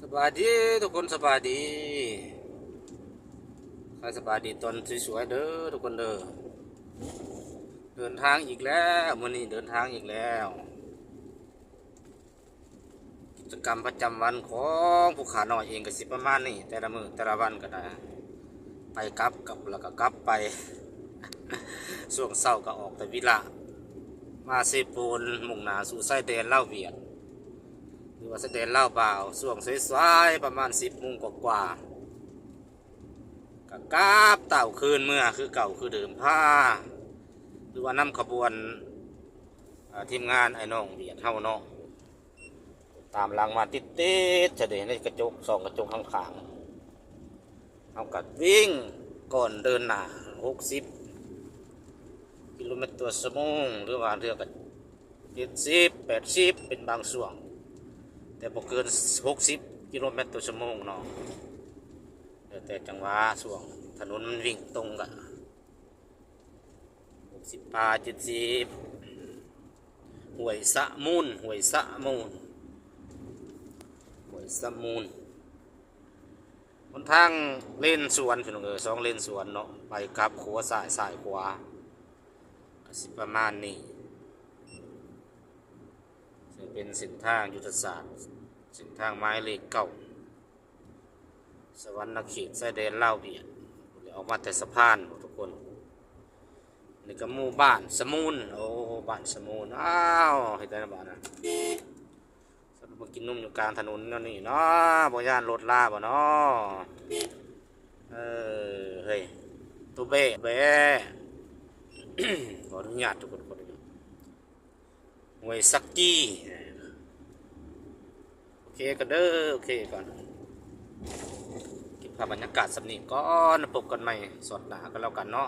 ສະບາຍດີທຸກຄົນ ສະບາຍດີ ສະບາຍດີຕອນສວຍໆເດີທຸກຄົນເດີ. ເດີນທາງອີກແລ້ວ ມື້ນີ້ເດີນທາງອີກແລ້ວ. ກິດຈະກຳປະຈຳວັນຂອງຜູ້ຂ້ານ້ອຍເອງກໍຊິປະມານນີ້ ແຕ່ລະມື້ແຕ່ລະວັນກໍໄດ້ ໄປກັບ ກັບ ແລ້ວກໍກັບໄປ. ຊ່ວງເຊົ້າກໍອອກແຕ່ວິລະ ມາເຊໂປນ ມຸ່ງໜ້າສູ່ຊາຍແດນລາວຫວຽດ ຫຼືວ່າຊາຍແດນລາວບາວ. ຊ່ວງສາຍໆ ປະມານສິບໂມງກວ່າໆ ກໍກັບເຕົ້າຄືນເມືອຄືເກົ່າຄືເດີມ ພາ ຫຼືວ່ານຳຂະບວນ ເອີ ທີມງານອ້າຍນ້ອງຫວຽດເຮົາເນາະ ຕາມຫຼັງມາຕິດໆ ຈະໄດ້ໃນກະຈົກ ສ່ອງກະຈົກຂ້າງໆ ເຮົາກໍວິ່ງກ່ອນເດີນໜ້າ ຫົກສິບກິໂລແມັດຕໍ່ຊົ່ວໂມງ ຫຼືວ່າເທື່ອກໍເຈັດສິບ ແປດສິບ ເປັນບາງຊ່ວງ ແຕ່ບໍ່ເກີນຫົກສິບກິໂລແມັດຕໍ່ຊົ່ວໂມງເນາະ ແລ້ວແຕ່ຈັງຫວະ. ຊ່ວງຖະໜົນມັນວິ່ງຕົງກໍຫົກສິບປາຍ ເຈັດສິບ. ຫ້ວຍສະມູນ ຫ້ວຍສະມູນ ຫ້ວຍສະມູນ ຫົນທາງເລນສວນ ພີ່ນ້ອງເອີຍ ສອງເລນສວນເນາະ ໄປກັບ ຂວາຊ້າຍ ຊ້າຍຂວາ ກໍຊິປະມານນີ້ ເຊິ່ງເປັນເສັ້ນທາງຍຸດທະສາດ ເສັ້ນທາງໝາຍເລກເກົ້າ ສະຫວັນນະເຂດ ຊາຍແດນລາວຫວຽດ. ອອກມາແຕ່ສະພານທຸກຄົນ ນີ້ກໍໝູ່ບ້ານສະມູນ. ໂອ້ ບ້ານສະມູນ. ອ້າວ ເຮັດໄດ້ລະບາດນະ ສັດມາກິນນົມຢູ່ກາງຖະໜົນແນວນີ້ເນາະ ບໍ່ຢ້ານລົດລາບໍ່ເນາະ? ເອີ ເຮີ້ຍ ໂຕແບ້ ແບ້ ຂໍອະນຸຍາດທຸກຄົນ ຂໍອະນຸຍາດ. ຫ້ວຍສັກກີ ໂອເຄກ່ອນເດີ ໂອເຄກ່ອນ ເກັບພາບບັນຍາກາດສ່ຳນີ້ກ່ອນ ພົບກັນໃໝ່ຊັອດໜ້າກໍແລ້ວກັນເນາະ.